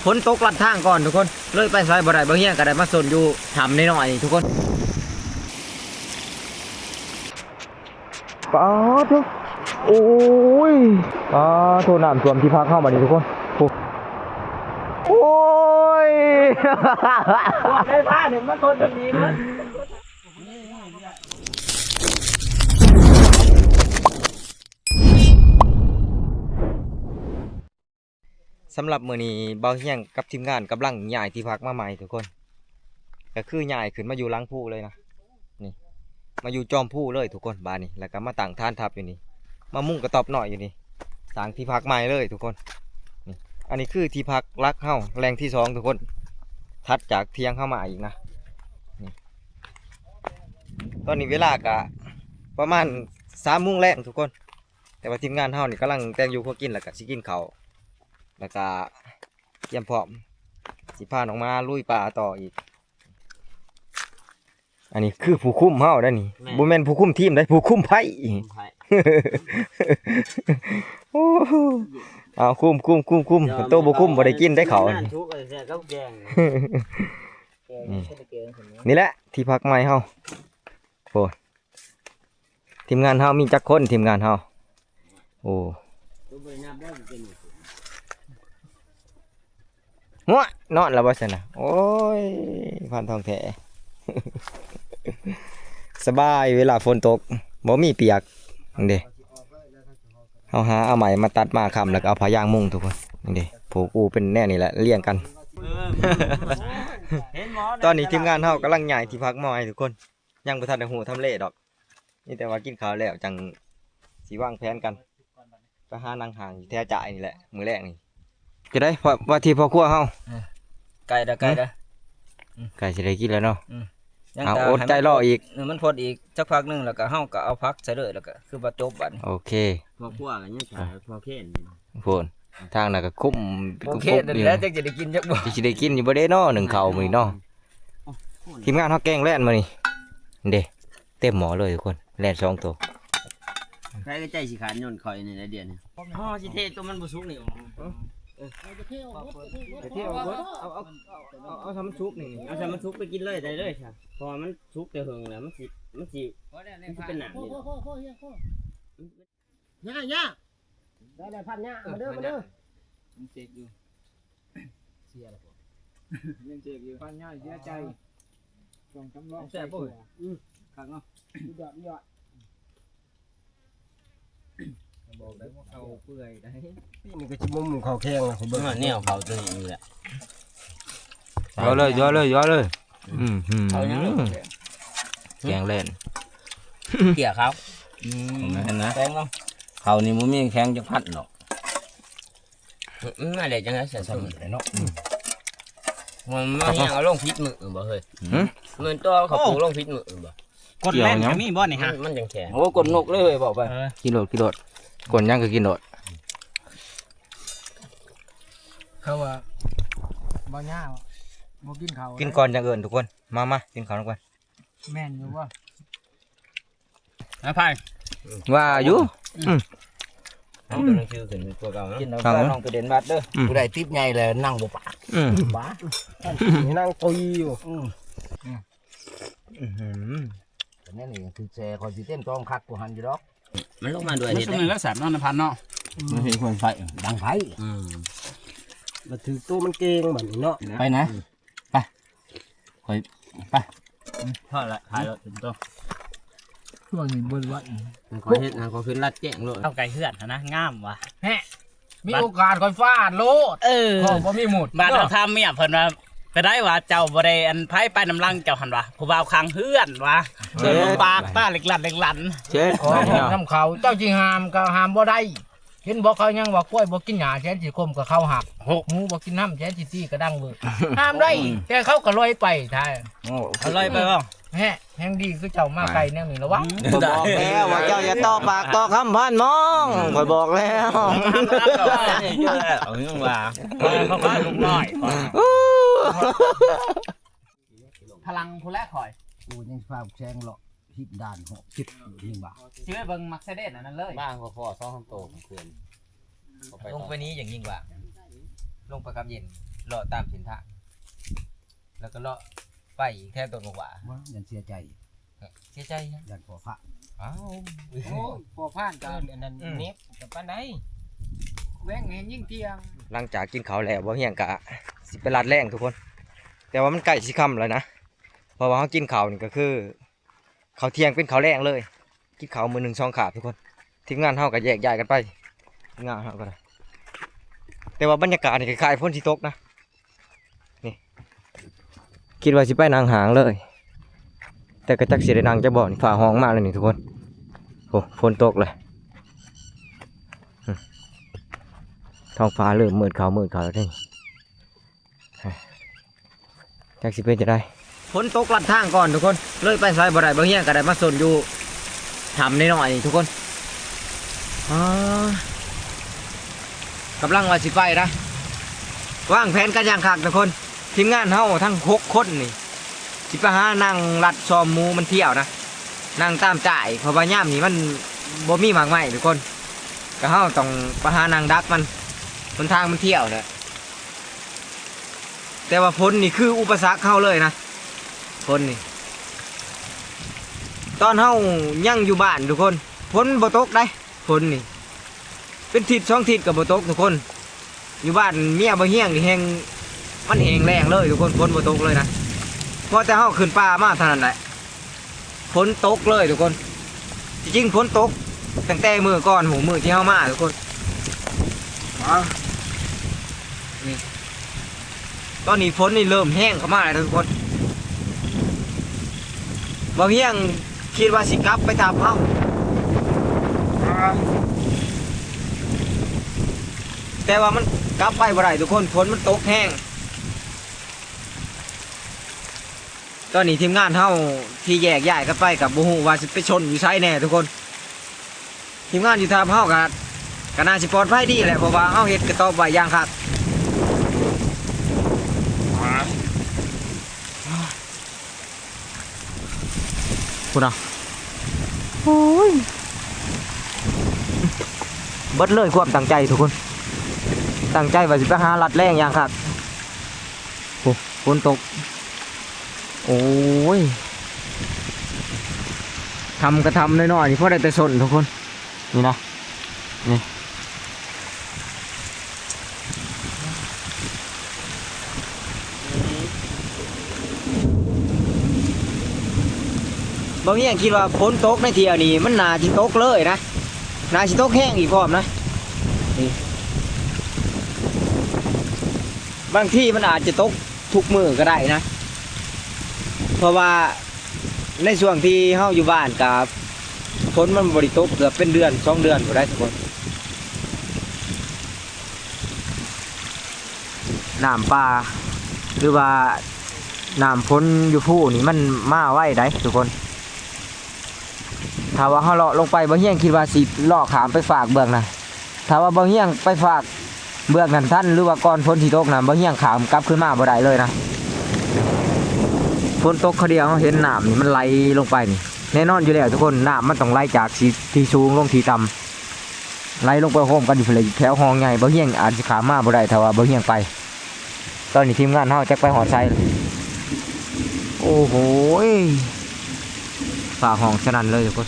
ຝົນຕົກລັດທາງກ່ອນທຸກຄົນ ເລີຍໄປໃສບໍ່ໄດ້. ບ່າວຮຽງກໍໄດ້ມາຊົນຢູ່ຖ້ຳນ້ອຍໆນີ້ທຸກຄົນ. ປາດໂທ້ ໂອ້ຍ ປາດໂທ້ ນ້ຳຖ້ວມທີ່ພັກເຮົາບັດນີ້ທຸກຄົນ. ໂອ້ ໂອ້ຍ ພວກໄຟຟ້ານີ້ມັນທົນຢູ່ນີ້ໝົດ. ສຳລັບມື້ນີ້ບ່າວຮຽງກັບທີມງານກຳລັງຍ້າຍທີ່ພັກມາໃໝ່ທຸກຄົນ ກໍຄືຍ້າຍຂຶ້ນມາຢູ່ຫຼັງພູເລີຍນະ ນີ້ ມາຢູ່ຈອມພູເລີຍທຸກຄົນ. ບາດນີ້ແລ້ວກໍມາຕັ້ງຖານທັບຢູ່ນີ້ ມາມຸງກະຕ໊ອບນ້ອຍຢູ່ນີ້ ສ້າງທີ່ພັກໃໝ່ເລີຍທຸກຄົນ. ນີ້ ອັນນີ້ຄືທີ່ພັກຫຼັກເຮົາ ແຫຼ່ງທີສອງທຸກຄົນ ຖັດຈາກຖຽງເຮົາມາອີກນະ. ນີ້ ຕອນນີ້ເວລາກະປະມານສາມໂມງແລງທຸກຄົນ ແຕ່ວ່າທີມງານເຮົານີ້ກຳລັງແຕ່ງຢູ່ຄົວກິນ ແລ້ວກະຊິກິນເຂົ້າ ແລ້ວກະກຽມພ້ອມ ຊິພານ້ອງມາລຸຍປ່າຕໍ່ອີກ. ອັນນີ້ຄືຜູ້ຄຸມເຮົາໄດ໋ນີ້ ແມ່ນ ບໍ່ແມ່ນຜູ້ຄຸມທີມໄດ໋ ຜູ້ຄຸມໄພ້ ຄຸມໄພ້ ໂອ້ ເອົາ ຄຸມ ຄຸມ ຄຸມ ຄຸມ ເຈົ້າ ຄັນໂຕບໍ່ຄຸມບໍ່ໄດ້ກິນໄດ໋ເຂົ້າ ນັ້ນທຸກເອີຍ ແຊບກັບແກງ ແກງ ນີ້ ແກງ ນີ້ແຫຼະທີ່ພັກໃໝ່ເຮົາ ໂອ້ ທີມງານເຮົາມີຈັກຄົນ ທີມງານເຮົາ? ໂອ້ ຫົວ ນອນແລ້ວບໍ່ຊັ້ນນະ? ໂອ້ຍ ພັນທອງແທ້ ສະບາຍ ເວລາຝົນຕົກ ບໍ່ມີປຽກ ນີ້ເດ້ ເຮົາຫາເອົາໄມ້ມາຕັດມາຄ້ຳ ແລ້ວກໍເອົາຜ້າຢາງມຸງທຸກຄົນ ນີ້ເດ້ ຜູກອູເປັນແນວນີ້ແຫຼະ ລຽງກັນ. ຕອນນີ້ທີມງານເຮົາກຳລັງຍ້າຍທີ່ພັກມາໃໝ່ທຸກຄົນ ຍັງບໍ່ທັນໄດ້ຮູ້ທຳເລດອກ ມີແຕ່ວ່າກິນເຂົ້າແລ້ວຈັ່ງຊິວາງແຜນກັນ ໄປຫານັ່ງຫ້າງຢູ່ແຖວຈ່າຍນີ້ແຫຼະ ມື້ແລງນີ້. ຈະໄດ້ ວ່າ ວ່າທີ່ພໍ່ຄົວເຮົາ ເອີ ໃກ້ແລ້ວ ໃກ້ແລ້ວ ໃກ້ຊິໄດ້ກິນແລ້ວເນາະ ອືມ ຍັງ ເອົາ ແຕ່ ອົດໃຈລໍອີກ ໃຫ້ມັນພົດ ເອີ ມັນພົດອີກສັກພັກໜຶ່ງ ແລ້ວກໍເຮົາກໍເອົາຜັກໃສ່ເລີຍ ແລ້ວກໍຄືວ່າຈົບບັດນີ້ ໂອເຄ ພໍ່ຄົວກໍຍັງຖ້າພໍ່ເຄນຢູ່ ພຸ້ນ ທາງນັ້ນກໍຄຸມ ໂອເຄ ຄຸມ ຄຸມຢູ່ ນັ້ນແຫຼະ ຈັກຈະໄດ້ກິນຈັກບໍ່ ຊິໄດ້ກິນຢູ່ບໍ່ເດ້ເນາະ ໜຶ່ງເຂົ້າມື້ນີ້ເນາະ. ທີມງານເຮົາແກງແລ່ນມື້ນີ້ ເດ້ ເຕັມໝໍ້ເລີຍທຸກຄົນ ແລ່ນສອງໂຕ ໃຜກໍໃຈຊິຂາດຍ້ອນຂ້ອຍນີ້ແຫຼະດຽວນີ້ ອໍ ຊິເທໂຕມັນບໍ່ສຸກນີ້ອອກ ເອີ ເທອອກເບິດ ເອົາ ເອົາ ເອົາ ເອົາ ເອົາຊ່ຳມັນສຸກນີ້ ເອົາຊ່ຳມັນສຸກໄປກິນເລີຍ ໄດ້ເລີຍຊະ ເພາະວ່າມັນສຸກແຕ່ເຫິງແລ້ວ ມັນຊິ ມັນຊິ ມັນຊິເປັນນ້ຳນີ້ ຍ່າ ຍ່າ ໄດ້ ໄດ້ພັນຍ່າ ເອີ ມາເດີ ມາເດີ ຍັງເຈັບຢູ່ ເສຍແລ້ວບໍ່ ຍັງເຈັບຢູ່ ພັນຍ່າເສຍໃຈ ສອງສາມລອບ ແຊບບໍ່ ອືມ ຄັກເນາະ ສຸດຍອດ ສຸດຍອດ ບອກໄດ້ວ່າເຂົ້າເປື່ອຍໄດ໋ ປີນີ້ກໍຊິບໍ່ໝູ່ເຂົ້າແຂງແລ້ວ ຂ້ອຍເບິ່ງ ແນວເຂົ້າຕົວນີ້ແຫຼະ ຍໍເລີຍ ຍໍເລີຍ ຍໍເລີຍ ອືມ ເຂົ້າຍັງ ແກງແລ່ນ ເກຍເຂົ້າ ອືມ ແມ່ນນະ ແກງເນາະ ເຂົ້ານີ້ບໍ່ມີແຂງຈັກພັນດອກ ອືມ ມາໄດ້ຈັ່ງໃດ ສະສົມໄດ້ເນາະ ອືມ ມັນມາແຮງເອົາລົງຜິດມື້ບໍ່ເຮີ້ຍ ຫື ມັນຕໍ່ເຂົ້າປູລົງຜິດມື້ບໍ່ ກົ້ນແລ່ນກໍມີບໍ່ນີ້ຮະ ມັນ ມັນຈັ່ງແຂງ ໂອ້ ກົ້ນນົກເລີຍເວີ້ຍ ເວົ້າໄປ ເອີ ກິນໂລດ ກິນໂລດ ກົ້ນຫຍັງກໍກິນໂລດ ເຂົາວ່າບໍ່ຍາວ ບໍ່ກິນເຂົ້າ ກິນກ່ອນຈັ່ງເອີ້ນທຸກຄົນ ມາ ມາ ກິນເຂົ້ານຳກັນ ແມ່ນຢູ່ບໍ່? ອະໄພ ວ່າຢູ່ ອືມ ເອົາຕົວໜັງສືຂຶ້ນຕົວເກົ່າເນາະ ກິນເອົາ ຟັງເບິ່ງ ນ້ອງໄປເດັ່ນບາດເດີ ອືມ ຜູ້ໃດຕິດໃຫຍ່ແລ້ວນັ່ງບໍ່ປາກ ອືມ ບ້າ ນັ່ງຕີຢູ່ ອືມ ອືຫື ແນວນີ້ຄືແຊຂ້ອຍຊິເຕັມທ້ອງຄັກກວ່າຫັ້ນຢູ່ດອກ ມັນລົງມາດ້ວຍ ມັນເຮັດ ຊຸມນີ້ແລ້ວແຊບເນາະ ນະພັນເນາະ ມັນເຮັດຄວັນໄຟ ດັງໄຟ ອືມ ມາຖືກໂຕມັນເກັ່ງບັດນີ້ເນາະ ໄປນະ ໄປ ຂ້ອຍ ໄປ ພໍລະ ຖ່າຍລົດເປັນໂຕ ຊ່ວງນີ້ເບິດວັດ ຂ້ອຍເຮັດຫຍັງ ຂ້ອຍຂຶ້ນລັດແຈ້ງໂລດ ເອົາໄກ່ເຮືອນຫັ້ນນະ ງາມວ່າ ແຮະ ມີໂອກາດຂ້ອຍຟາດໂລດ ເອີ ຂ້ອຍບໍ່ມີໝົດ ບາດເຮົາຖາມເມຍເພິ່ນວ່າ ໄປໄດ້ວ່າ ເຈົ້າບໍ່ໄດ້ອັນ ໃຜໄປນຳຫຼັງເຈົ້າຫັ້ນວ່າ ຜູ້ບ່າວຂ້າງເຮືອນວ່າ ເອີ ເອີ້ນວ່າປາກຕາເລັກລັນເລັກລັນ ເຈັດ ຂໍນຳເຂົາ ເຈົ້າຊິຫ້າມກໍຫ້າມບໍ່ໄດ້ ເຫັນບໍ່ ເຂົາຍັງວ່າ ຄວາຍບໍ່ກິນຫຍ້າແສນຊິຄົມກໍເຂົາຮັກ ໂອ້ ໝູບໍ່ກິນນ້ຳແສນຊິຕີກໍດັງເວີ້ຍ ຫ້າມໄດ້ ແຕ່ເຂົາກໍລອຍໄປທ້າຍ ໂອ້ ກໍລອຍໄປບໍ່ ແຮະ ແຮງດີຄືເຈົ້າມາໄກແນວນີ້ລະວະ ຂ້ອຍບອກແລ້ວວ່າເຈົ້າຢ່າຕໍ່ປາກຕໍ່ຄຳພານມອງ ຂ້ອຍບອກແລ້ວ ເອົາຫຍັງວ່າ ພະລັງພຸ້ນແຫຼະຂ້ອຍ ກູຍັງພາແຊງເລາະ ຮີບດ່ານເຮົາຄິດຍິງວ່າ ຊິໄປເບິ່ງມັກເສເດດອັນນັ້ນເລີຍ ບ້ານກໍພໍສອງສາມໂຕເພື່ອນ ລົງໄປນີ້ຢ່າງຍິງວ່າ ລົງໄປກັບເຢັນ ເລາະຕາມເສັ້ນທາງ ແລ້ວກໍເລາະໄປອີກແຖວຕົ້ນໝາກຫວ້າ. ບໍ່ ຢ້ານເສຍໃຈ. ເສຍໃຈຫຍັງ? ຢ້ານພໍ່ພານ. ອ້າວ ໂອ້ຍ ພໍ່ພານກໍ ເອີ້ນອັນນັ້ນ ອືມ ເນັບກັບປານໃດ ແຫວ່ງແຮງຍິງທ່ຽງ. ຫຼັງຈາກກິນເຂົ້າແລ້ວ ບ່າວຮຽງກະຊິໄປລັດແລງທຸກຄົນ ແຕ່ວ່າມັນໃກ້ຊິຄ່ຳແລ້ວນະ ເພາະວ່າເຮົາກິນເຂົ້ານີ້ກໍຄື ເຂົ້າທ່ຽງເປັນເຂົ້າແລງເລີຍ ກິນເຂົ້າມື້ໜຶ່ງສອງຄາບທຸກຄົນ. ທີມງານເຮົາກໍແຍກຍ້າຍກັນໄປ ທີມງານເຮົາກໍໄດ້ ແຕ່ວ່າບັນຍາກາດນີ້ຄ້າຍໆຝົນຊິຕົກນະ. ນີ້ ຄິດວ່າຊິໄປນັ່ງຫ້າງເລີຍ ແຕ່ກໍຈັກຊິໄດ້ນັ່ງຈັກບ່ອນ. ຟ້າຮ້ອງມາແລ້ວນີ້ທຸກຄົນ. ໂອ້ ຝົນຕົກເລີຍ. ອືມ ທ້ອງຟ້າເລີ່ມມືດເຂົ້າ ມືດເຂົ້າແລ້ວເດ້. ຈັກຊິເປັນຈັ່ງໃດ. ຝົນຕົກລັດທາງກ່ອນທຸກຄົນ ເລີຍໄປໃສບໍ່ໄດ້. ບ່າວຮຽງກໍໄດ້ມາຊົນຢູ່ຖ້ຳນ້ອຍໆນີ້ທຸກຄົນ. ອາ ກຳລັງວ່າຊິໄປນະ ວາງແຜນກັນຢ່າງຄັກທຸກຄົນ. ທີມງານເຮົາທັງຫົກຄົນນີ້ ຊິໄປຫານັ່ງລັດຊອມໝູມັນທ່ຽວນະ ນັ່ງຕາມຈ່າຍ ເພາະວ່າຍາມນີ້ມັນບໍ່ມີໝາກໄມ້ທຸກຄົນ ກໍເຮົາຕ້ອງໄປຫານັ່ງດັກມັນ ຫົນທາງມັນທ່ຽວນະ. ແຕ່ວ່າຝົນນີ້ຄືອຸປະສັກເຮົາເລີຍນະ ຝົນນີ້. ຕອນເຮົາຍັງຢູ່ບ້ານທຸກຄົນ ຝົນບໍ່ຕົກໃດ໋ ຝົນນີ້ ເປັນທິດສອງທິດກໍບໍ່ຕົກທຸກຄົນ. ຢູ່ບ້ານເມຍບ່າວຮຽງນີ້ແຮ່ງ ມັນແຫ້ງແລ້ງເລີຍທຸກຄົນ ຝົນບໍ່ຕົກເລີຍນະ. ພໍແຕ່ເຮົາຂຶ້ນປ່າມາເທົ່ານັ້ນແຫຼະ ຝົນຕົກເລີຍທຸກຄົນ. ທີ່ຈິງຝົນຕົກຕັ້ງແຕ່ມື້ກ່ອນ ໂຫ ມື້ທີ່ເຮົາມາທຸກຄົນ. ອາ ນີ້ ຕອນນີ້ຝົນນີ້ເລີ່ມແຮງເຂົ້າມາແລ້ວທຸກຄົນ. ບ່າວຮຽງຄິດວ່າຊິກັບໄປຖ້ຳເຮົາ ແຕ່ວ່າມັນກັບໄປບໍ່ໄດ້ທຸກຄົນ ຝົນມັນຕົກແຮງ. ຕອນນີ້ທີມງານເຮົາທີ່ແຍກຍ້າຍກັນໄປກໍບໍ່ຮູ້ວ່າຊິໄປຊົນຢູ່ໃສແດ່ທຸກຄົນ. ທີມງານຢູ່ຖ້ຳເຮົາກໍ ກໍໜ້າຊິປອດໄພດີແຫຼະ ເພາະວ່າເຮົາເຮັດກະຕອບໄວ້ຢ່າງຄັກ. ພຸ້ນນະ ໂອ້ຍ ເບິດເລີຍຄວາມຕັ້ງໃຈທຸກຄົນ ຕັ້ງໃຈວ່າຊິໄປຫາລັດແລງຢ່າງຄັກ. ໂອ້ ຝົນຕົກ ໂອ້ຍ ຖ້ຳກະຖ້ຳນ້ອຍໆນີ້ ພໍໄດ້ແຕ່ຊົນທຸກຄົນ. ນີ້ນະ ນີ້ ບ່າວຮຽງຄິດວ່າຝົນຕົກໃນທ່ຽວນີ້ ມັນໜ້າຊິຕົກເລີຍນະ ໜ້າຊິຕົກແຮງອີກພ້ອມນະ. ນີ້ ບາງທີມັນອາດຈະຕົກທຸກມື້ກໍໄດ້ນະ ເພາະວ່າ ໃນຊ່ວງທີ່ເຮົາຢູ່ບ້ານກະຝົນມັນບໍ່ໄດ້ຕົກເກືອບເປັນເດືອນສອງເດືອນພຸ້ນໃດ໋ທຸກຄົນ. ນ້ຳປ່າ ຫຼືວ່ານ້ຳຝົນຢູ່ພູນີ້ມັນມາໄວໃດ໋ທຸກຄົນ. ຖ້າວ່າເຮົາເລາະລົງໄປ ບ່າວຮຽງຄິດວ່າຊິເລາະຂ້າມໄປຟາກເບື້ອງນັ້ນ. ຖ້າວ່າບ່າວຮຽງໄປຟາກເບື້ອງນັ້ນທັນ ຫຼືວ່າກ່ອນຝົນຊິຕົກນະ ບ່າວຮຽງຂ້າມກັບຄືນມາບໍ່ໄດ້ເລີຍນະ. ຝົນຕົກຄາວດຽວ ເຮົາເຫັນນ້ຳນີ້ມັນໄຫຼລົງໄປນີ້ ແນ່ນອນຢູ່ແລ້ວທຸກຄົນ ນ້ຳມັນຕ້ອງໄຫຼຈາກທີ່ ທີ່ສູງລົງທີ່ຕ່ຳ ໄຫຼລົງໄປໂຮມກັນຢູ່ພຸ້ນແຫຼະ ແຖວຮ່ອງໃຫຍ່. ບ່າວຮຽງອາດຊິຂ້າມມາບໍ່ໄດ້ ຖ້າວ່າບ່າວຮຽງໄປ. ຕອນນີ້ທີມງານເຮົາຈັກໄປຮອດໃສ. ໂອ້ໂຫ ຟ້າຮ້ອງສະໜັ່ນເລີຍທຸກຄົນ.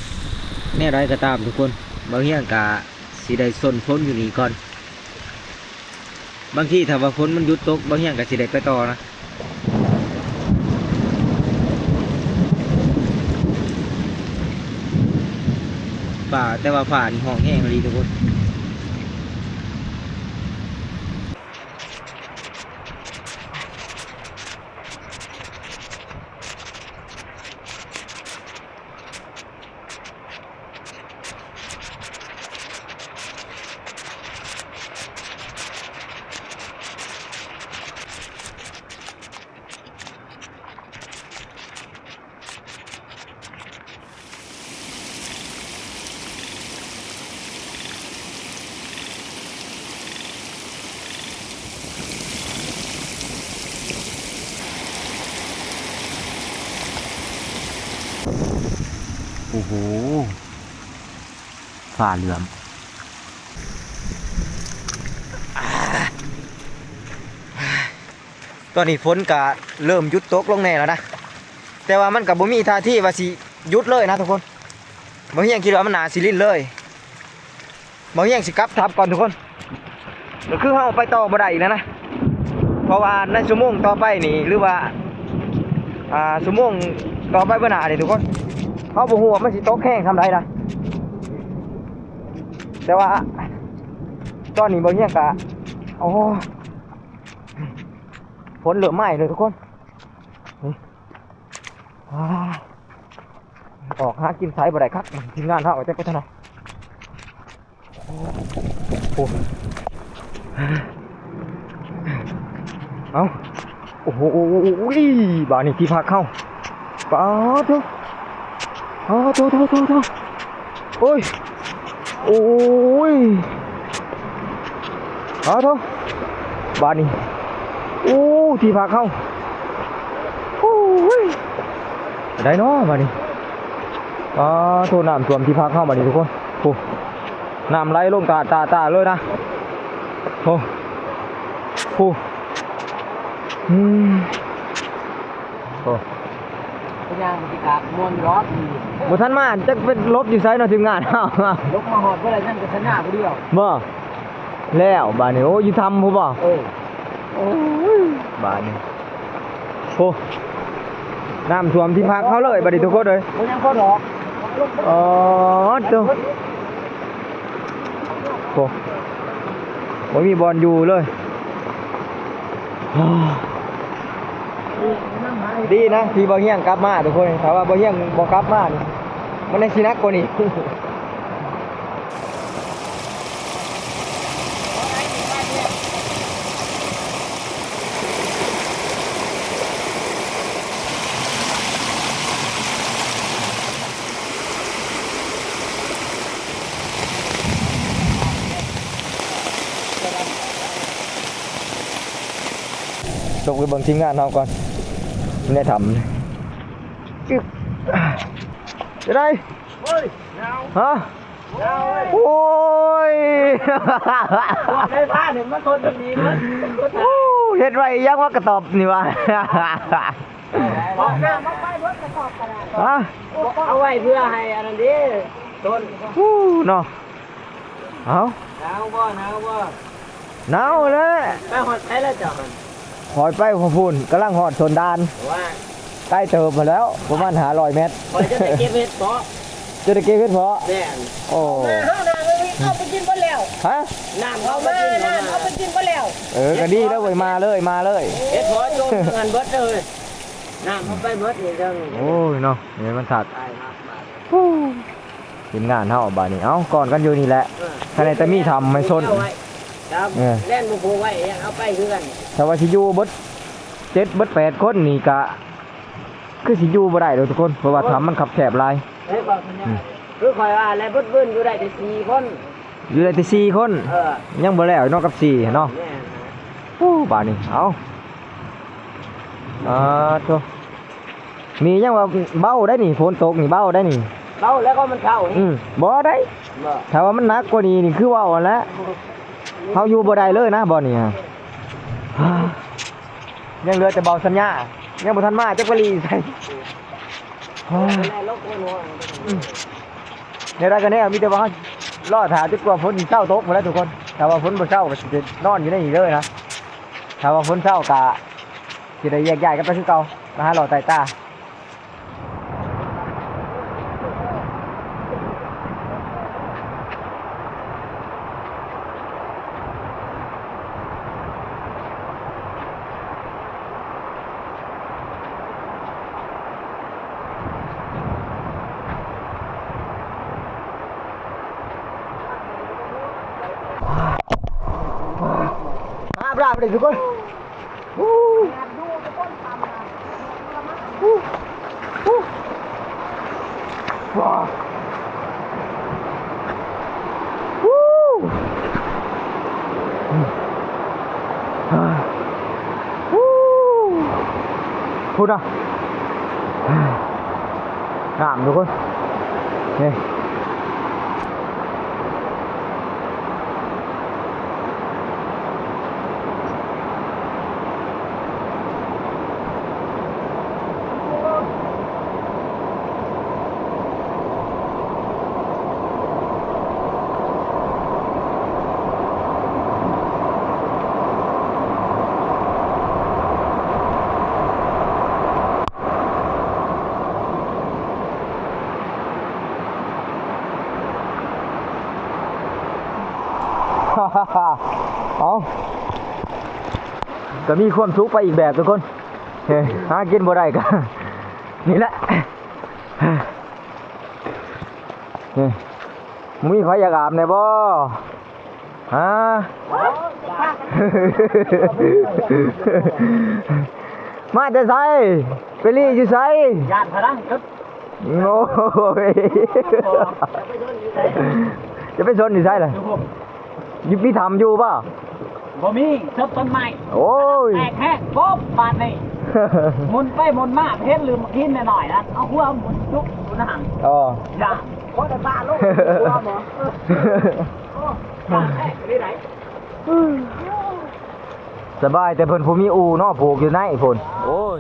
ແນວໃດກໍຕາມທຸກຄົນ ບ່າວຮຽງກະຊິໄດ້ຊົນຝົນຢູ່ນີ້ກ່ອນ. ບາງທີຖ້າວ່າຝົນມັນຢຸດຕົກ ບ່າວຮຽງກະຊິໄດ້ໄປຕໍ່ນະ. ຟ້າ ແຕ່ວ່າຟ້ານີ້ຮ້ອງແຮງອີ່ຫຼີທຸກຄົນ. ໂອ້ໂຫ ຟ້າເຫຼື້ອມ. ຕອນນີ້ຝົນກະເລີ່ມຢຸດຕົກລົງແດ່ແລ້ວນະ ແຕ່ວ່າມັນກະບໍ່ມີທ່າທີວ່າຊິຢຸດເລີຍນະທຸກຄົນ. ບ່າວຮຽງຄິດວ່າມັນໜ້າຊິລິນເລີຍ. ບ່າວຮຽງຊິກັບທັບກ່ອນທຸກຄົນ ກໍຄືເຮົາໄປຕໍ່ບໍ່ໄດ້ອີກແລ້ວນະ ເພາະວ່າໃນຊົ່ວໂມງຕໍ່ໄປນີ້ ຫຼືວ່າ ອ່າ ຊົ່ວໂມງຕໍ່ໄປເບື້ອງໜ້ານີ້ທຸກຄົນ ເຮົາບໍ່ຮູ້ວ່າມັນຊິຕົກແຮງສ່ຳໃດນະ. ແຕ່ວ່າຕອນນີ້ບ່າວຮຽງກະ ໂອ້ ຝົນເລີ່ມມາອີກແລ້ວທຸກຄົນ. ນີ້ ອາ ອອກຫາກິນໃສບໍ່ໄດ້ຄັກ ທີມງານເຮົາຈະໄປທາງໃດ. ໂອ້ ເອົ້າ ໂອ້ໂຫ ໂອ້ຍ ບາດນີ້ທີ່ພັກເຮົາ ປາດໂທ້ ປາດໂທ້ ໂອ້ຍ ໂອ້ຍ ປາດໂທ້ ບາດນີ້ ໂອ້ ທີ່ພັກເຮົາ ໂອ້ຍ ໄດ້ເນາະບາດນີ້ ປາດໂທ້ ນ້ຳຖ້ວມທີ່ພັກເຮົາບາດນີ້ທຸກຄົນ ໂອ້ ນ້ຳໄຫຼລົງຕາດໆໆເລີຍນະ ໂອ້ ໂອ້ ອືມ ໂອ້ ຍ່າງໄປຊິກາບມ່ວນຢູ່ດອກ ບໍ່ທັນມາ ຈັກໄປຫຼົບຢູ່ໃສເນາະ ທີມງານເຮົາ ຫຼົບມາຮອດບໍ່ໄດ້ ຍັງແຕ່ສັນຍາຜູ້ດຽວ ບໍ່ ແລ້ວບາດນີ້ ໂອ້ ຢູ່ຖ້ຳພຸ້ນບໍ່ ເອີ ໂອ້ຍ ບາດນີ້ ໂອ້ ນ້ຳຖ້ວມທີ່ພັກເຮົາເລີຍບາດນີ້ທຸກຄົນເອີຍ ບໍ່ຍັງພໍດອກ ອໍ ໂທ້ ໂອ້ ບໍ່ມີບ່ອນຢູ່ເລີຍ. ດີນະທີ່ບ່າວຮຽງກັບມາທຸກຄົນ ຖ້າວ່າບ່າວຮຽງບໍ່ກັບມານີ້ ມັນຍັງຊິໜັກກວ່ານີ້. ລົງໄປເບິ່ງທີມງານເຮົາກ່ອນ ຢູ່ໃນຖ້ຳ ອຶບ ຈັ່ງໃດ ໂອ້ຍ ຮະ ໂອ້ຍ ບອກໃຫ້ພານີ້ມາທົນຢູ່ນີ້ເບິດ ໂອ້ ເຮັດໄວ້ອີ່ຫຍັງວະ ກະຕອບນີ້ວະ ຮະ ເອົາໄວ້ເພື່ອໃຫ້ອັນນັ້ນເດ້ ຕົ້ນ ໂອ້ ເນາະ ເອົ້າ ໜາວບໍ່ ໜາວບໍ່? ໜາວແຫຼະ ໄປຮອດໃສແລ້ວເຈົ້າຫັ້ນ? ຂ້ອຍໄປພຸ້ນ ກຳລັງຮອດຊົນດ່ານ ວ່າ ໄກເຕີບພຸ້ນແລ້ວ ປະມານຫ້າຮ້ອຍແມັດ ຂ້ອຍຈະໄດ້ເກັບເຫັດເພາະ ຈະໄດ້ເກັບເຫັດເພາະ ແມ່ນ ໂອ້ ເຮົານະ ເຮົາໄປກິນເບິດແລ້ວ ຮະ ນ້ຳເຮົາໄປກິນ ນ້ຳເຮົາໄປກິນເບິດແລ້ວ ເອີ ກະດີແລ້ວເວີຍ ມາເລີຍ ມາເລີຍ ເຫັດເພາະໂຈນຫັ້ນເບິດເລີຍ ນ້ຳເຮົາໄປເບິດນີ້ເດີ ໂອ້ຍເນາະ ນີ້ມັນຄັກ ຕາຍຄັກບາດ ທີມງານເຮົາບາດນີ້ ເອົ້າ ກ່ອນກັນຢູ່ນີ້ແຫຼະ ເອີ ຄັນໃດແຕ່ມີຖ້ຳໃຫ້ຊົນ ເອີ ແລ່ນບໍ່ໂພໄວ້ ເອົາໄປເຮືອນ ຖ້າວ່າຊິຢູ່ເບິດເຈັດເບິດແປດຄົນນີ້ກະ ຄືຊິຢູ່ບໍ່ໄດ້ດອກທຸກຄົນ ເພາະວ່າຖ້ຳມັນຄັບແຄບຫຼາຍ ເອີ ອືມ ຄືຂ້ອຍວ່າແຫຼະ ເບິດວືນຢູ່ໄດ້ແຕ່ສີ່ຄົນ ຢູ່ໄດ້ແຕ່ສີ່ຄົນ ເອີ ຍັງບໍ່ແລ້ວເນາະ ກັບສີ່ເນາະ ແມ່ນ ໂອ້ ບາດນີ້ ເອົ້າ ອາ ໂທ້ ມີຫຍັງວ່າເບົາໄດ໋ນີ້ ຝົນຕົກນີ້ເບົາໄດ໋ນີ້ ເບົາແລ້ວກໍມັນເຊົານີ້ ອືມ ບໍ່ໄດ໋ ບໍ່ ຖ້າວ່າມັນໜັກກວ່ານີ້ນີ້ ຄືເວົ້າຫັ້ນແຫຼະ ເຮົາຢູ່ບໍ່ໄດ້ເລີຍນະບ່ອນນີ້ ຍັງເຫຼືອແຕ່ເບົາສັນຍາ ຍັງບໍ່ທັນມາ ຈັກໄປລີ້ໃສ ແນວໃດກໍແນວ ມີແຕ່ວ່າເຮົາລໍຖ້າຈົນກວ່າຝົນຊິເຊົາຕົກພຸ້ນແຫຼະທຸກຄົນ ຖ້າວ່າຝົນບໍ່ເຊົາກໍຊິໄປນອນຢູ່ໃນນີ້ເລີຍນະ ຖ້າວ່າຝົນເຊົາກໍ ຊິໄດ້ແຍກຍ້າຍກັນໄປຄືເກົ່າ ມາຫາເລາະໃຕ້ຕາ. ອາບນ້ຳເລີຍທຸກຄົນ ພຸ້ນນະ ງາມທຸກຄົນ ນີ້. ເອົາ ກໍມີຄວາມສຸກໄປອີກແບບທຸກຄົນ ເອີ ຫາກິນບໍ່ໄດ້ກໍ ນີ້ແຫຼະ ເອີ ມີໃຜຢາກອາບແດ່ບໍ່? ຮະ? ມາແຕ່ໃສ? ໄປລີ້ຢູ່ໃສ? ຢ້ານພະລັງ ໂອ້ຍ ຈະໄປສົນຢູ່ໃສລະ? ຢູ່ ມີຖ້ຳຢູ່ບໍ່? ບໍ່ມີ ເທິບຕົ້ນໄມ້ ໂອ້ຍ ແຕກແຮງ ໂປ້ບ ບາດນີ້ ໝຸນໄປໝຸນມາ ເຫັນລືມກິນໜ້ອຍໆ ນັ້ນ ເອົາຫົວໝຸນຈຸກຢູ່ນັ້ນ ອໍ ຢ້ານ ບໍ່ໄດ້ປາລົງ ຫົວໝໍ ໂອ້ ແຕກແຮງນີ້ໄດ໋ ສະບາຍແຕ່ເພິ່ນຜູ້ມີອູ່ເນາະ ຜູກຢູ່ໃນພຸ້ນ ໂອ້ຍ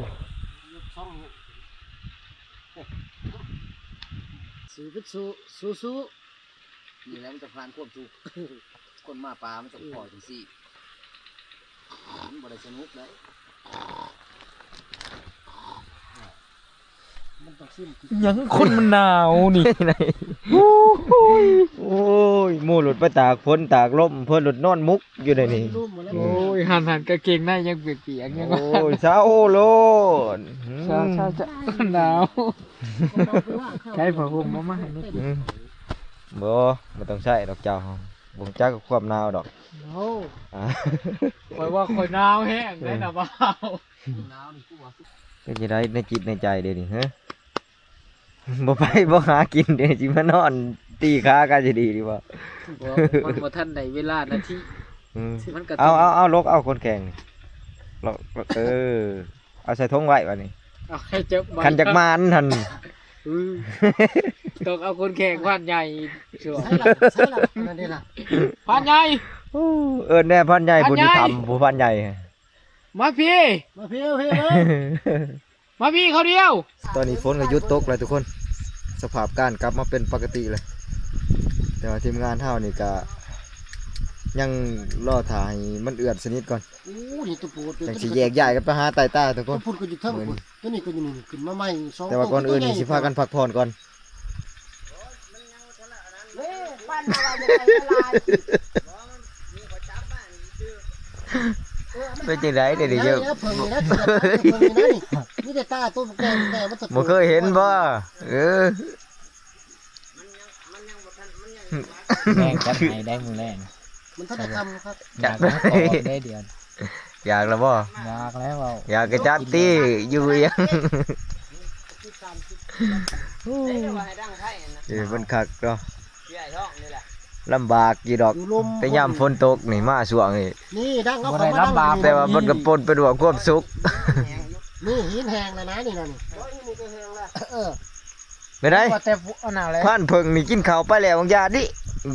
ສູ້ເປັນສູ້ ສູ້ໆ ນີ້ແຫຼະມັນຈະຜ່ານຄວາມທຸກ ຄົນມາປ່າມັນຕ້ອງພໍ້ຈັ່ງຊີ້ ມັນບໍ່ໄດ້ສະໜຸກເດ້ ມັນຕ້ອງຊິມ ຫຍັງຄົນມັນໜາວນີ້ ໂອ້ຍ ໂອ້ຍ ໝູ່ໂລດໄປຕາກຝົນຕາກລົມ ເພິ່ນໂລດນອນມຸກຢູ່ໃນນີ້ ໂອ້ຍ ຫັ້ນໆ ກາງເກງໃນຍັງປຽກໆ ຍັງວ່າ ໂອ້ຍ ເຊົາໂລດ ເຊົາ ເຊົາ ເຈົ້າ ໜາວ ໃຊ້ຜ້າຫົ່ມບໍ່ມາໃຫ້ແມ່ກິນ ອືມ ບໍ່ ບໍ່ຕ້ອງໃຊ້ດອກເຈົ້າ ບໍ່ຮູ້ຈັກຄວາມໜາວດອກ ໂອ້ ອ່າ ຂ້ອຍວ່າຂ້ອຍໜາວແຮງເດ້ນະບ່າວ ເປັນຈັ່ງໃດໃນຈິດໃນໃຈເດນີ້ ຮະ ບໍ່ໄປບໍ່ຫາກິນເດ ຊິມານອນຕີຂາກັນຊິດີດີບໍ່? ບໍ່ ມັນບໍ່ທັນໄດ້ເວລານາທີ ອືມ ມັນກໍ ເອົາ ເອົາ ເອົາ ຫຼົກເອົາຄົນແຂງນີ້ ຫຼົກ ເອີ ເອົາໃສ່ຖົງໄວ້ບາດນີ້ ເອົາໃຫ້ຈັບໄວ້ ຄັນຢາກໝານຫັ້ນ ອື ຕ້ອງເອົາຄົນແຂງພານໃຫຍ່ ໃສ່ລະ ໃສ່ລະ ອັນນັ້ນເດ້ລະ ພານໃຫຍ່ ໂອ້ ເອີ້ນແດ່ພານໃຫຍ່ ພານໃຫຍ່ ຜູ້ນີ້ຖາມຜູ້ພານໃຫຍ່ ມາພີ້ ມາພີ້ ມາພີ້ເບິ່ງ ມາພີ້ເຂົາດຽວ ຕອນນີ້ຝົນກໍຢຸດຕົກແລ້ວທຸກຄົນ ສະພາບການກັບມາເປັນປົກກະຕິແລ້ວ ແຕ່ວ່າທີມງານເຮົານີ້ກໍຍັງລໍຖ້າໃຫ້ມັນເອືອດສະໜິດກ່ອນ ໂອ້ ນີ້ຕົວໂປດ ຈັ່ງຊິແຍກຍ້າຍກັນໄປຫາໄຕ່ຕາທຸກຄົນ ຕົວພຸ້ນກໍຢູ່ເທິງພຸ້ນ ຕົວນີ້ກໍຢູ່ນີ້ ຂຶ້ນມາໃໝ່ສອງ ແຕ່ວ່າກ່ອນອື່ນນີ້ຊິພາກັນພັກຜ່ອນກ່ອນ ເອີ ປັ່ນມາວ່າບໍ່ໄດ້ລາຍ ເປັນຈັ່ງໃດເດນີ້ ເອີ ເບິ່ງນີ້ນະ ເບິ່ງນີ້ນະ ມີແຕ່ຕາໂຕແກ່ແຕ່ບໍ່ ບໍ່ເຄີຍເຫັນບໍ່? ເອີ ແລງຈັດໃຫ້ໄດ້ມື້ແລງ ມັນທັນໄດ້ຄຳຄັກ ຢາກມາຂໍໄດ້ດຽວ ຢາກແລ້ວບໍ່? ຢາກແລ້ວເວົ້າ ຢາກກະຈັດຕິ ຢູ່ຫຍັງ ເອີ ມັນຄັກເນາະ ລຳບາກຢູ່ດອກ ແຕ່ຍາມຝົນຕົກນີ້ມາຊ່ວງນີ້ ນີ້ດັງເອົາ ບໍ່ໄດ້ລຳບາກ ແຕ່ວ່າມັນກໍປົນໄປດ້ວຍຄວາມສຸກ ນີ້ຫີນແຫ້ງແລ້ວນະ ນີ້ນະ ນີ້ ເອີ ແນວໃດ? ວ່າແຕ່ອັນນັ້ນແຫຼະ ພານເຜິ້ງນີ້ກິນເຂົ້າໄປແລ້ວ ຢາກນີ້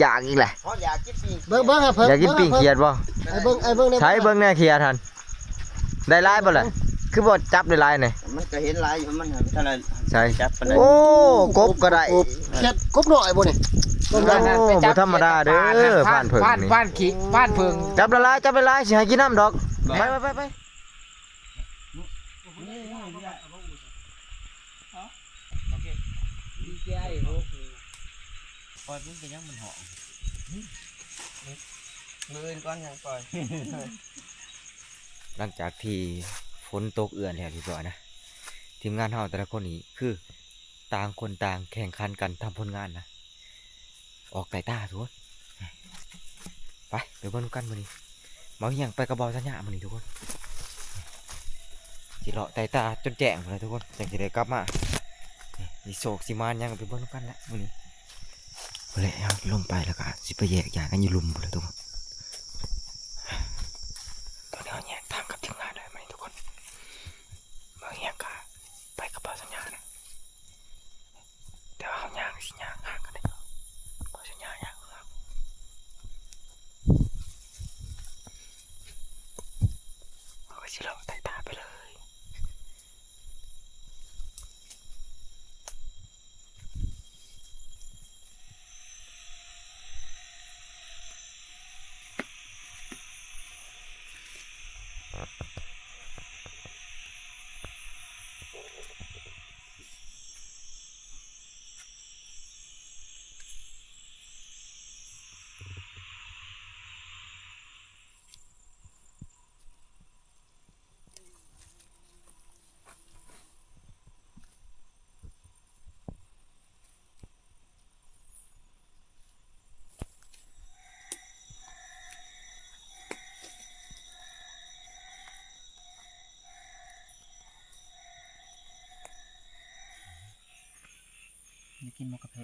ຢາກອີກແຫຼະ ເບິ່ງ ເບິ່ງໃຫ້ເພິ່ນ ຢາກກິນປີ້ງຂຽດບໍ່? ໃຫ້ເບິ່ງ ໃຫ້ເບິ່ງ ໃສ່ເບິ່ງແດ່ຂຽດຫັ້ນ ໄດ້ຫຼາຍບໍ່ລະ? ຄືບໍ່ຈັບໄດ້ຫຼາຍແດ່? ມັນກໍເຫັນຫຼາຍຢູ່ ມັນບໍ່ທັນໄດ້ ໃສ່ ຈັບປານໃດ ໂອ້ ກົບກໍໄດ້ ກົບ ຂຽດ ກົບນ້ອຍບໍ່ນີ້? ໂອ້ ບໍ່ທຳມະດາເດີ ພານເຜິ້ງນີ້ ພານຂີ້ ພານເຜິ້ງ ຈັບຫຼາຍໆ ຈັບຫຼາຍໆ ຊິໃຫ້ກິນນ້ຳດອກ ໄປ ໄປ ໄປ ໄປ. ປ່ອຍມັນເປັນຫຍັງມັນຮ້ອງ ມື້ອື່ນກ່ອນຈັ່ງປ່ອຍ ຫຼັງຈາກທີ່ຝົນຕົກເອື້ອນແລ້ວຮຽບຮ້ອຍນະ ທີມງານເຮົາແຕ່ລະຄົນນີ້ຄືຕ່າງຄົນຕ່າງແຂ່ງຂັນກັນທຳຜົນງານນະ. ອອກໄກຕາທຸກຄົນ ໄປ ໄປເບິ່ງນຳກັນມື້ນີ້ ບ່າວຮຽງໄປກັບບ່າວສັນຍາມື້ນີ້ທຸກຄົນ ຊິເລາະໄກຕາຈົນແຈ້ງພຸ້ນແຫຼະທຸກຄົນ ຈັ່ງຊິໄດ້ກັບມາ ຊິໂຊກຊິໝານຫຍັງໄປເບິ່ງນຳກັນແຫຼະມື້ນີ້ ພຸ້ນແຫຼະ ເຮົາລົງໄປແລ້ວກໍຊິໄປແຍກຍ້າຍກັນຢູ່ລຸ່ມພຸ້ນແຫຼະທຸກຄົນ ຕອນນີ້ເຮົາແຍກທາງກັບທີມງານແລ້ວມື້ນີ້ທຸກຄົນ ບ່າວຮຽງກໍໄປກັບບ່າວສັນຍານະ. ແຕ່ວ່າເຮົາຍ່າງ ຊິຍ່າງຫ່າງກັນເດ້ ເພາະຊິຍ່າງ ຍ່າງເຮືອ ເຮົາກໍຊິເລາະໄຕ່ຕາໄປເລີຍ. ກິນບໍ່ກາເຟ?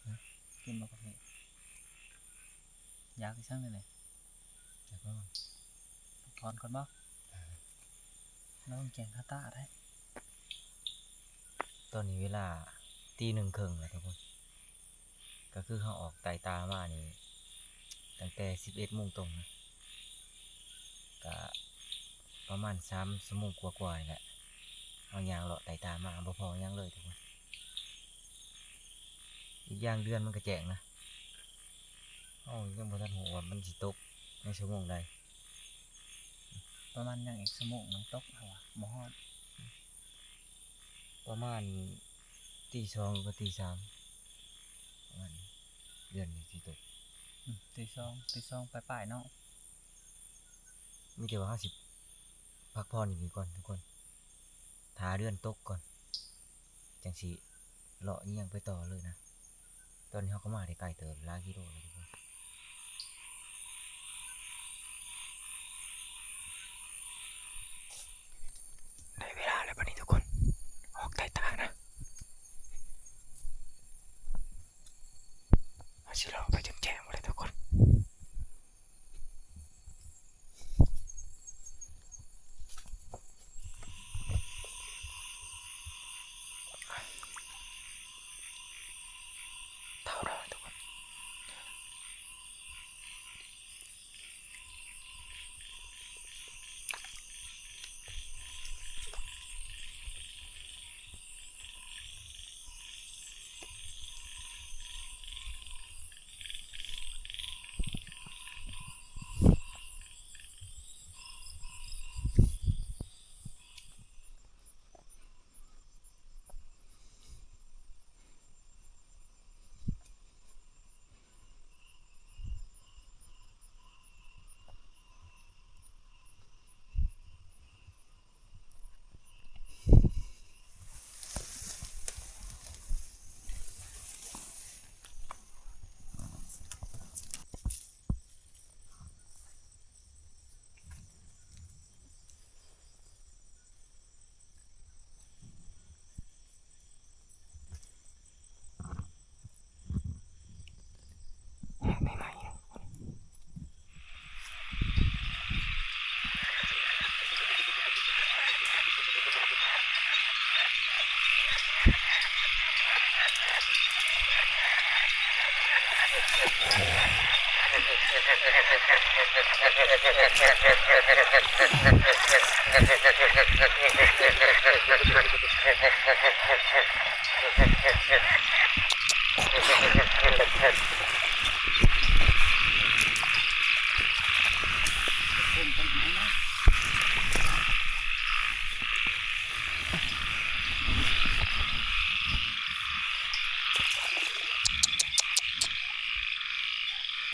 ຮະ? ກິນບໍ່ກາເຟ? ຢາກອີ່ຫຍັງແດ່ນີ້? ຢາກນອນ ພັກຜ່ອນກ່ອນບໍ? ເອີ ລອງແຈ້ງຄາຕາໄດ້. ຕອນນີ້ເວລາຕີໜຶ່ງເຄິ່ງແລ້ວທຸກຄົນ. ກໍຄືເຮົາອອກໄຕ່ຕາມານີ້ຕັ້ງແຕ່ສິບເອັດໂມງຕົງນະ ກະປະມານສາມຊົ່ວໂມງກວ່າໆນີ້ແຫຼະ. ເຮົາຍ່າງເລາະໄຕ່ຕາມາ ບໍ່ພໍຫຍັງເລີຍທຸກຄົນ. ອີກຢ່າງເດືອນມັນກໍແຈ້ງນະ ເຮົາຍັງບໍ່ທັນຮູ້ວ່າມັນຊິຕົກໃນຊົ່ວໂມງໃດ. ປະມານຍັງອີກຊົ່ວໂມງໜຶ່ງຕົກ ເຮົາວ່າບໍ່ຮອດ. ປະມານຕີສອງ ຫຼືວ່າຕີສາມ ປະມານນີ້ ເດືອນນີ້ຊິຕົກ. ອືມ ຕີສອງ ຕີສອງປາຍໆເນາະ. ມີແຕ່ວ່າເຮົາຊິພັກຜ່ອນຢູ່ນີ້ກ່ອນທຸກຄົນ ຖ້າເດືອນຕົກກ່ອນ ຈັ່ງຊິເລາະຍ່ຽງໄປຕໍ່ເລີຍນະ. ຕອນນີ້ເຮົາກໍມາໄດ້ໄກເຕີບ ຫຼາຍກິໂລແລ້ວທຸກຄົນ. ໄດ້ເວລາແລ້ວບັດນີ້ທຸກຄົນ ອອກໄຕ່ຕານະ. ເຮົາຊິເລາະໄປຈົນແຈ້ງພຸ້ນແຫຼະທຸກຄົນ. ເທົ່າດອກທຸກຄົນ.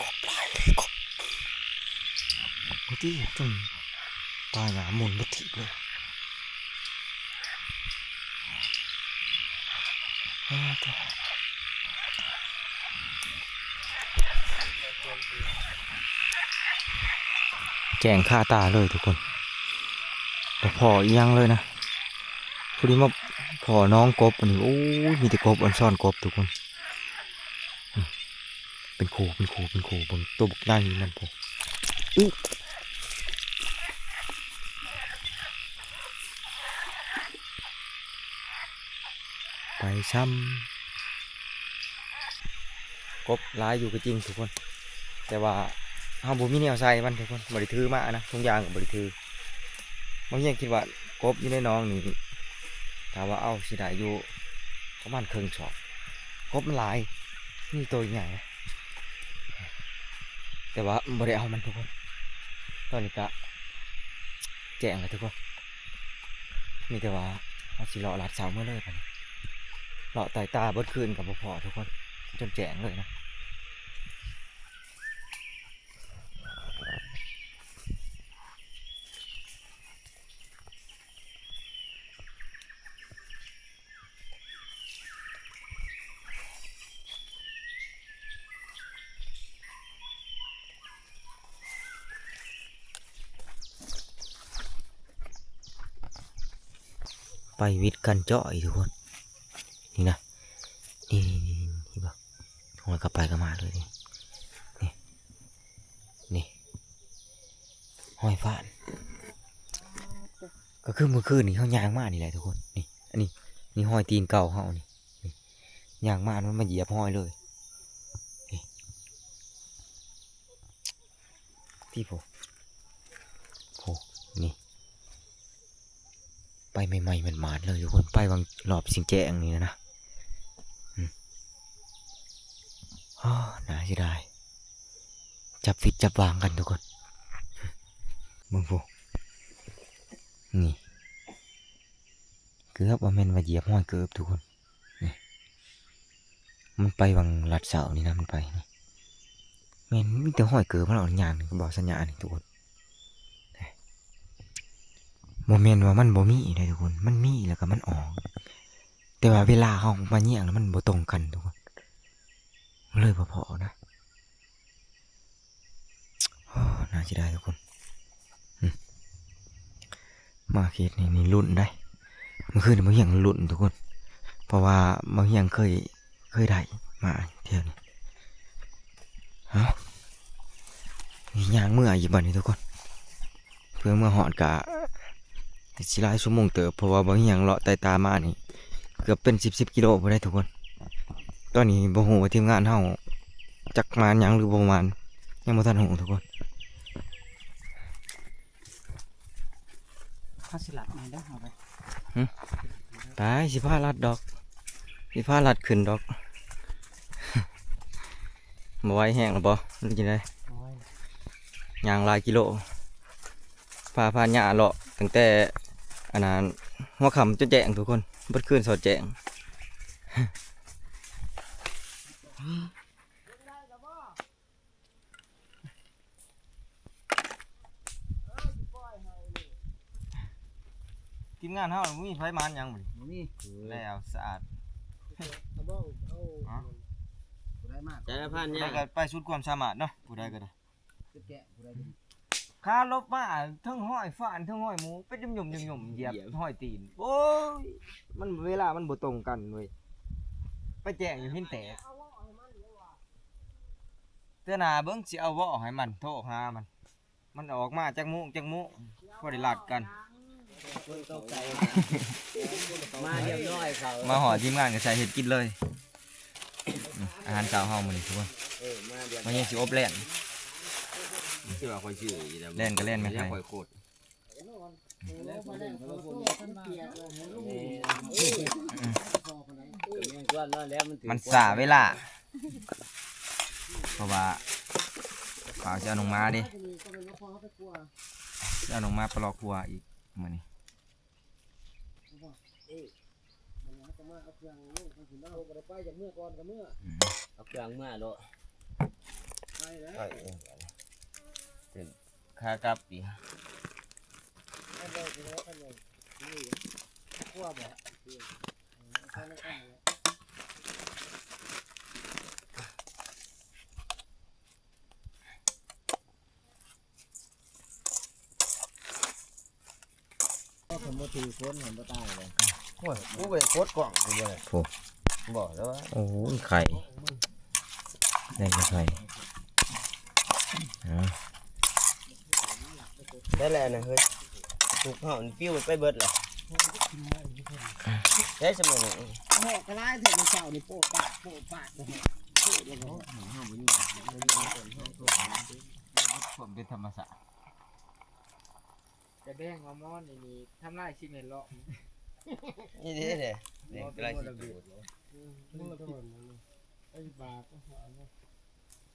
ກົບຫຼາຍເລີຍ ກົບ. ໂອ້ຕິ ຈົນປ່າຫຍ້າໝຸ່ນເບິດທິດເລີຍ. ແຈ້ງຄາຕາເລີຍທຸກຄົນ ບໍ່ພໍອີ່ຫຍັງເລີຍນະ. ພໍດີມາພໍ້ໜອງກົບອັນນີ້ ໂອ້ຍ ມີແຕ່ກົບ ອອນຊອນກົບທຸກຄົນ. ເປັນຄູ່ ເປັນຄູ່ ເປັນຄູ່ ເບິ່ງໂຕບັກໃຫຍ່ນັ້ນພຸ້ນ. ອຸ ໄປຊ້ຳ. ກົບຫຼາຍຢູ່ກໍຈິງທຸກຄົນ ແຕ່ວ່າເຮົາບໍ່ມີແນວໃສ່ມັນທຸກຄົນ ບໍ່ໄດ້ຖືມານະ ຖົງຢາງກໍບໍ່ໄດ້ຖື. ບາງຢ່າງຄິດວ່າກົບຢູ່ໃນໜອງນີ້ ຖ້າວ່າເອົາຊິໄດ້ຢູ່ປະມານເຄິ່ງສອບ. ກົບມັນຫຼາຍ ມີໂຕໃຫຍ່ ແຕ່ວ່າບໍ່ໄດ້ເອົາມັນທຸກຄົນ. ຕອນນີ້ກະແຈ້ງແລ້ວທຸກຄົນ ມີແຕ່ວ່າເຮົາຊິເລາະລາດເຊົ້າມື້ເລີຍບັດນີ້ ເລາະໄຕ່ຕາເບິດຄືນກໍບໍ່ພໍ້ທຸກຄົນ ຈົນແຈ້ງເລີຍນະ. ໄປຫວິດກັນເຈາະອີກທຸກຄົນ ນີ້ນະ. ນີ້ໆໆ ເຫັນບໍ່? ຫ້ອຍກັບໄປກັບມາເລີຍນີ້ ນີ້ ນີ້ ຮອຍຟານ ກໍຄືມື້ຄືນນີ້ເຮົາຍ່າງມານີ້ແຫຼະທຸກຄົນ. ນີ້ ອັນນີ້ ນີ້ຮອຍຕີນເກົ່າເຮົານີ້ ນີ້ ຍ່າງມາມັນມາຢຽບຮອຍເລີຍ ນີ້ ທີ່ໂພ ໂພ ນີ້ ໄປໃໝ່ໆ ໝາດໆ ເລີຍທຸກຄົນ ໄປຫວ່າງຮອບຊິງແຈ້ງນີ້ນະ ອືມ ໂອ້ ໜ້າເສຍດາຍ ຈັບຜິດຈັບຫວ່າງກັນທຸກຄົນ ເບິ່ງພຸ້ນ ນີ້ ເກືອບວ່າແມ່ນວ່າຢຽບຮອຍເກີບທຸກຄົນ. ນີ້ ມັນໄປຫວ່າງລັດເສົານີ້ນະ ມັນໄປນີ້ ແມ່ນມີແຕ່ຮອຍເກີບມັນອອກຍ່າງນີ້ ກໍບອກສັນຍານີ້ທຸກຄົນ. ບໍ່ແມ່ນວ່າມັນບໍ່ມີເດ້ທຸກຄົນ ມັນມີແລ້ວກໍມັນອອກ ແຕ່ວ່າເວລາເຮົາມາແຍງແລ້ວມັນບໍ່ຕົງກັນທຸກຄົນ ມັນເລີຍບໍ່ພໍນະ. ໂອ້ ໜ້າເສຍດາຍທຸກຄົນ ອືມ ມາເຂດນີ້ນີ້ລຸ້ນໄດ໋ ມື້ຄືນນີ້ບໍ່ຮຽງລຸ້ນທຸກຄົນ ເພາະວ່າບໍ່ຮຽງເຄີຍ ເຄີຍໄດ້ມາແຖວນີ້. ເອົ້າ ຍ່າງເມືອອີກບັດນີ້ທຸກຄົນ ເພື່ອເມືອຮອດກະ ກະຊິຫຼາຍຊົ່ວໂມງເຕີບ ເພາະວ່າບໍ່ຮຽງເລາະໄຕ່ຕາມານີ້ ເກືອບເປັນສິບ ສິບກິໂລພຸ້ນໄດ໋ທຸກຄົນ. ຕອນນີ້ບໍ່ຮູ້ວ່າທີມງານເຮົາຈັກມານຫຍັງຫຼືບໍ່ມານ ຍັງບໍ່ທັນຮູ້ທຸກຄົນ. ເຮົາຊິລັດແມ່ນເດີເຮົາໄປ ຫຶ ຕາຍ ຊິພາລັດດອກ ຊິພາລັດຂຶ້ນດອກ. ບໍ່ໄຫວແຮງແລ້ວບໍ່ ຫຼືຈັ່ງໃດ? ບໍ່ໄຫວ ຍ່າງຫຼາຍກິໂລ ພາ ພາຍ່າເລາະຕັ້ງແຕ່ ອັນນັ້ນ ຫົວຄ່ຳຈົນແຈ້ງທຸກຄົນ ເບິດຄືນສອດແຈ້ງ. ທີມງານເຮົາບໍ່ມີໃຜມານຫຍັງມື້ນີ້ ບໍ່ມີ ແລ້ວສະອາດ ເອົາບໍ່ ເອົາ ຮະ ຜູ້ໃດມາ ແຕ່ລະພັນ ຜູ້ໃດກໍໄປສຸດຄວາມສາມາດເນາະ ຜູ້ໃດກໍໄດ້ ຄືແກະ ຜູ້ໃດກໍໄດ້ ຂາລົບມາ ເທິງຮອຍຟານ ເທິງຮອຍໝູ ເປັນຫຍຸ່ມໆ ຫຍຸ່ມໆ ຢຽບຮອຍຕີນ ໂອ້ຍ ມັນ ເວລາມັນບໍ່ຕົງກັນເວີຍ ໄປແຈ້ງຢູ່ຫີນແຕກ. ເທື່ອໜ້າເບິ່ງ ຊິເອົາເວາະໃຫ້ມັນ ໂທຫາມັນ ມັນອອກມາຈັກໂມງ ຈັກໂມງ ພໍໄດ້ລັດກັນ. ຄົນຕົກໃຈ ມາຮຽບຮ້ອຍເຂົາ ມາຮອດທີມງານກໍໃສ່ເຮັດກິນເລີຍ. ອືມ ອາຫານເຊົ້າເຮົາມື້ນີ້ທຸກຄົນ ເອີ ມາຮຽບຮ້ອຍ ມັນຍັງຊິອົບແລ່ນ ທີ່ວ່າຂ້ອຍຊື້ອີກແລ້ວ ແລ່ນກໍແລ່ນແມ່ນໃຜ ຂ້ອຍໂຄດ ມັນຊ້າເວລາ ເພາະວ່າຂ້ອຍຊິເອົານ້ອງໝາເດ້ ຊິເອົານ້ອງໝາໄປລອກຄົວອີກມື້ນີ້. ເອີ ມັນກໍມາເອົາເຄື່ອງລົງໄປພຸ້ນເນາະ ບໍ່ໄດ້ໄປ ຢາກເມືອກ່ອນກໍເມືອ ອືມ ເອົາເຄື່ອງເມືອໂລດ ໄປແລ້ວ ໄປເອງ ເຖິງຂາກັບອີກ ໄປເລີຍ ໄປເລີຍ ໄປເລີຍ ນີ້ ຄົວບໍ່ ໄປນຳກັນແຫຼະ. ຄັນບໍ່ຖືກຄົນຫັ້ນບໍ່ຕາຍເລີຍ ໂອ້ຍ ກູໄປກົດກ້ອງຢູ່ບໍ່ໄດ້ ໂອ້ ບໍ່ແລ້ວວ່າ ໂອ້ຍ ໄຂ່ ໄດ້ແຕ່ໄຂ່ ເອົາ ໄດ້ແລ້ວນະເຮີ້ຍ ທຸກເຮົາມັນປິວໄປເບິດແລ້ວ ໄດ້ສະເໝີ ແມ່ກະຫຼາຍແທ້ ມື້ເຊົ້ານີ້ໂປະປາດ ໂປະປາດ ເອີ ເຮົາບໍ່ຢູ່ ຄວາມເປັນທຳມະຊາດ ຈະແບ່ງເອົາໝໍນີ້ ນີ້ທຳລາຍສິ່ງແວດລ້ອມ ນີ້ເດ້ ເດ້ ເດ້ ເປັນມໍລະເບດ ເອີ ມໍລະພິດ ໄອ້ບາບ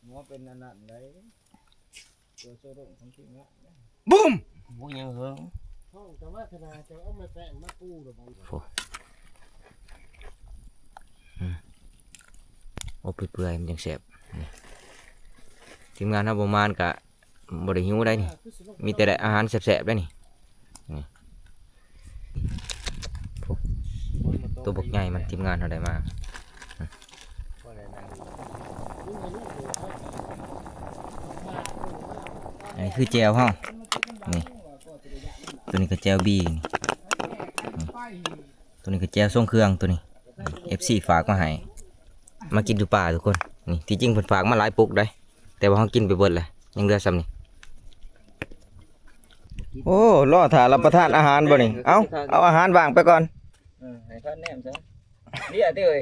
ໝໍເປັນອັນນັ້ນໄດ ຕົວໂຊໂດງຂອງທີມງານ ບູມ! ໂອ້ຍ ຍັງເຫິງ ທ້ອງກະວ່າຂະໜາດຈະເອົາໄມ້ແປ້ງມາປູແລ້ວບັດນີ້ ໂອ້ ອືມ ອົບເປື່ອຍໆ ມັນຈັ່ງແຊບ ນີ້ ທີມງານເຮົາບໍ່ມານກະ ບໍ່ໄດ້ຫິວໄດ໋ນີ້ ມີແຕ່ໄດ້ອາຫານແຊບໆ ໄດ໋ນີ້ ນີ້ ໂອ້ ໂຕບັກໃຫຍ່ມັນ ທີມງານເຮົາໄດ້ມາ ອັນນີ້ຄືແຈ່ວເຮົາ ນີ້ ໂຕນີ້ກໍແຈ່ວບີ ນີ້ ນີ້ ໂຕນີ້ກໍແຈ່ວຊົງເຄື່ອງ ໂຕນີ້ ເອັຟຊີ ຝາກມາໃຫ້ ມາກິນຢູ່ປ່າທຸກຄົນ. ນີ້ ທີ່ຈິງເພິ່ນຝາກມາຫຼາຍປຸກໃດ໋ ແຕ່ວ່າເຮົາກິນໄປເບິດແລ້ວ ຍັງເຫຼືອຊ່ຳນີ້. ໂອ້ ລໍຖ້າຮັບປະທານອາຫານບໍ່ນີ້? ເອົ້າ ເອົາອາຫານວາງໄປກ່ອນ. ເອີ ໃຫ້ເຂົາແນມຊະ. ເລຍຕິເອີຍ.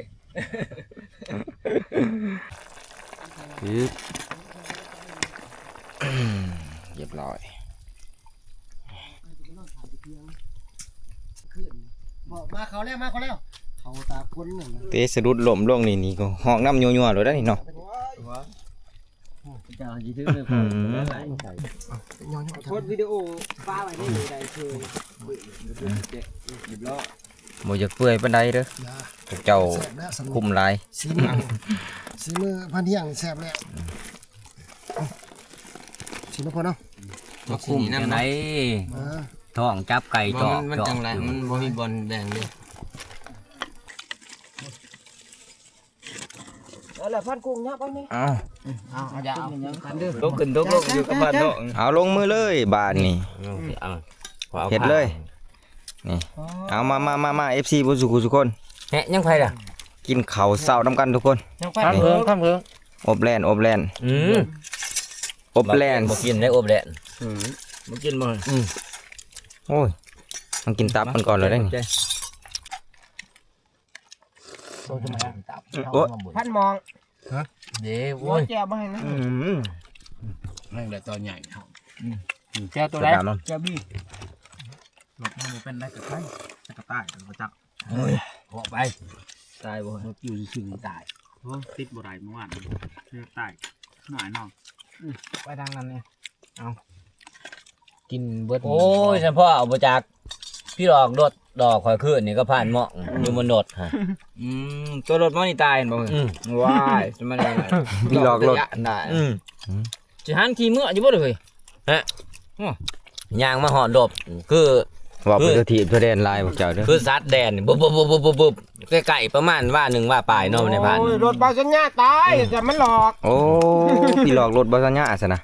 ຮຽບຮ້ອຍ. ມາເຂົ້າແລ້ວ ມາເຂົ້າແລ້ວ ເຂົ້າຕາຄົນນັ້ນນະ. ເຕະສະດຸດລົ້ມລົງນີ້ ນີ້ກໍຮ້ອງນຳຍົວໆໂລດໄດ໋ນີ້ເນາະ. ເຈົ້າຊິຖືໄປຂອງຫຼາຍໃສ່ ໂພສວິດີໂອປ້າໄວ້ໃນນີ້ໄດ້ເຊີຍ. ຮຽບຮ້ອຍ. ບໍ່ຢາກເປື່ອຍປານໃດເດີ ພວກເຈົ້າຄຸ້ມຫຼາຍ. ສີມື ສີມືພັນຮຽງແຊບແລ້ວ. ຊີມນຳເພິ່ນເນາະ ມາຄຸ້ມຈັ່ງໃດ. ເອີ ທ້ອງຈັບໄກ່ຈອກ ມັນຈັ່ງໃດ ມັນບໍ່ມີບ່ອນແບ່ງເດ້. ເອົາລະ ພັນກຸ້ງຫຍັບເອົານີ້. ເອົາ ເອົາ ເອົາ ຢາເອົາກັນເດີ ຕົກຂຶ້ນຕົກລົງຢູ່ກັບບ້ານເນາະ. ເອົາ ລົງມືເລີຍບາດນີ້ ເອົາ ເຮັດເລີຍ. ນີ້ ເອົາ ມາ ມາ ມາ ມາ ເອັຟຊີ ເບິດສູ່ຜູ້ສູ່ຄົນ. ແຮະ ຍັງໃຜລະ? ກິນເຂົ້າເຊົ້ານຳກັນທຸກຄົນ. ຍັງໃຜ? ຂ້າມເພິງ ຂ້າມເພິງ. ອົບແລ່ນ ອົບແລ່ນ. ອືມ ອົບແລ່ນ. ບໍ່ກິນໄດ້ອົບແລ່ນ. ອືມ ບໍ່ກິນບໍ່? ອືມ ໂອ້ຍ ຕ້ອງກິນຕັບມັນກ່ອນເລີຍເດ້ນີ້. ໂຕຈະມາຕັບ ໂອ້ຍ ພັນມອງ. ຮະ ເດ້ ໂອ້ຍ ແຈ່ວບໍ່ໃຫ້ນະ. ອືມ ແມ່ງໄດ້ຕອນໃຫຍ່. ອືມ ແຈ່ວໂຕໃດ? ແຈ່ວບີ. ລົດມັນບໍ່ເປັນໄດ້ກະໄປ ກະຕ່າຍກະຈັກ. ໂອ້ຍ ອອກໄປ ຕາຍບໍ່? ລົດຢູ່ຊື່ໆຕາຍ. ໂອ້ ຕິດບໍ່ໄດ້ມື້ວານ ຕາຍ ໜ້ອຍເນາະ. ອືມ ໄປທາງນັ້ນນີ້. ເອົາ ກິນເບິດ. ໂອ້ຍ ສະເພາະເອົາບໍ່ຈັກ ພີ່ຫຼອກລົດດອກຂ້ອຍຄືນນີ້ກໍຜ່ານເໝາະ ອືມ ຢູ່ບົນລົດຫັ້ນ. ອືມ ຕົວລົດມານີ້ຕາຍແມ່ນບໍ່? ອືມ ວ້າຍ ມັນພີ່ຫຼອກລົດໄດ້. ອືມ ຊິຫັນຂີ່ເມືອຢູ່ບໍ່ເລີຍ? ຮະ ໂອ້ ຍ່າງມາຮອດລົດ ຄື ເວົ້າໄປທົ່ວທີບທົ່ວແດນຫຼາຍພວກເຈົ້າເດີ ຄືສັດແດນ ບຸບໆໆໆ ໃກ້ໆ ປະມານວາໜຶ່ງວາປາຍເນາະ ໃນຜ່ານ. ໂອ້ຍ ລົດບ່າວສັນຍາຕາຍ ອືມ ແຕ່ມັນຫຼອກ. ໂອ້ ພີ່ຫຼອກລົດບ່າວສັນຍາຊັ້ນນະ.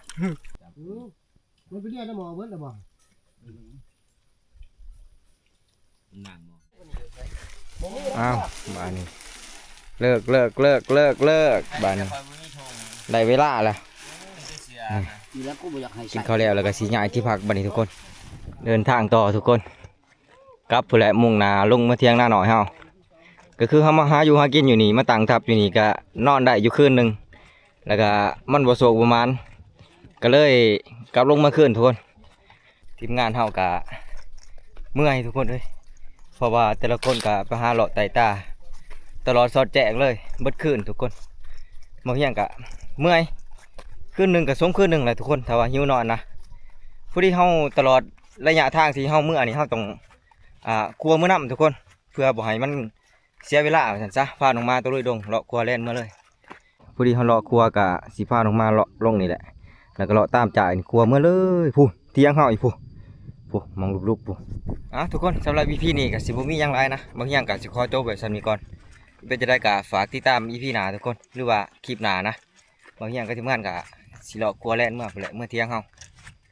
ມັນໄປລຽນນຳໝໍເບິດແລ້ວບໍ່? ອ້າວ ບາດນີ້ ເລີກ ເລີກ ເລີກ ເລີກ ເລີກ ບາດນີ້ ໄດ້ເວລາແລ້ວ. ກິນເຂົ້າແລ້ວ ແລ້ວກໍຊິຍ້າຍທີ່ພັກບາດນີ້ທຸກຄົນ. ເດີນທາງຕໍ່ທຸກຄົນ. ກັບພຸ້ນແຫຼະ ມຸ່ງໜ້າລົງເມືອຖຽງນານ້ອຍເຮົາ. ກໍຄືເຮົາມາຫາຢູ່ຫາກິນຢູ່ນີ້ ມາຕັ້ງທັບຢູ່ນີ້ ກະນອນໄດ້ຢູ່ຄືນໜຶ່ງ ແລ້ວກະມັນບໍ່ໂຊກບໍ່ໝານ ກະເລີຍກັບລົງເມືອຄືນທຸກຄົນ. ທີມງານເຮົາກະເມື່ອຍທຸກຄົນເອີຍ ເພາະວ່າແຕ່ລະຄົນກະໄປຫາເລາະໄຕ່ຕາ ຕະຫຼອດສອດແຈ້ງເລີຍ ເບິດຄືນທຸກຄົນ. ບໍ່ຮຽງກະເມື່ອຍ ຄືນໜຶ່ງກະສົມຄືນໜຶ່ງແຫຼະທຸກຄົນ ຖ້າວ່າຫິວນອນນະ. ພໍດີເຮົາ ຕະຫຼອດໄລຍະທາງທີ່ເຮົາເມືອນີ້ ເຮົາຕ້ອງ ອ່າ ຄົວເມືອນຳທຸກຄົນ ເພື່ອບໍ່ໃຫ້ມັນເສຍເວລາວ່າຊັ້ນຊະ. ພານ້ອງໝາຕະລຸຍດົງ ເລາະຄົວແລ່ນເມືອເລີຍ. ພໍດີເຮົາເລາະຄົວກະຊິພານ້ອງໝາເລາະລົງນີ້ແຫຼະ ແລ້ວກໍເລາະຕາມຈາກນີ້ ຄົວເມືອເລີຍ. ພຸ້ນ ຖຽງເຮົາອີກ ພຸ້ນ ພຸ້ນ ມອງລຸບໆ ພຸ້ນ. ອ່າ ທຸກຄົນ ສຳລັບອີພີນີ້ກະຊິບໍ່ມີຫຍັງຫຼາຍນະ ບ່າວຮຽງກະຊິຂໍຈົບໄວ້ສ່ຳນີ້ກ່ອນ. ເປັນຈັ່ງໃດກະຝາກຕິດຕາມອີພີໜ້າທຸກຄົນ ຫຼືວ່າຄລິບໜ້ານະ. ບ່າວຮຽງກັບທີມງານກະຊິເລາະຄົວແລ່ນເມືອພຸ້ນແຫຼະ ເມືອຖຽງເຮົາ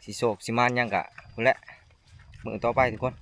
ຊິໂຊກຊິໝານຫຍັງກະພຸ້ນແຫຼະ ມື້ຕໍ່ໄປທຸກຄົນ.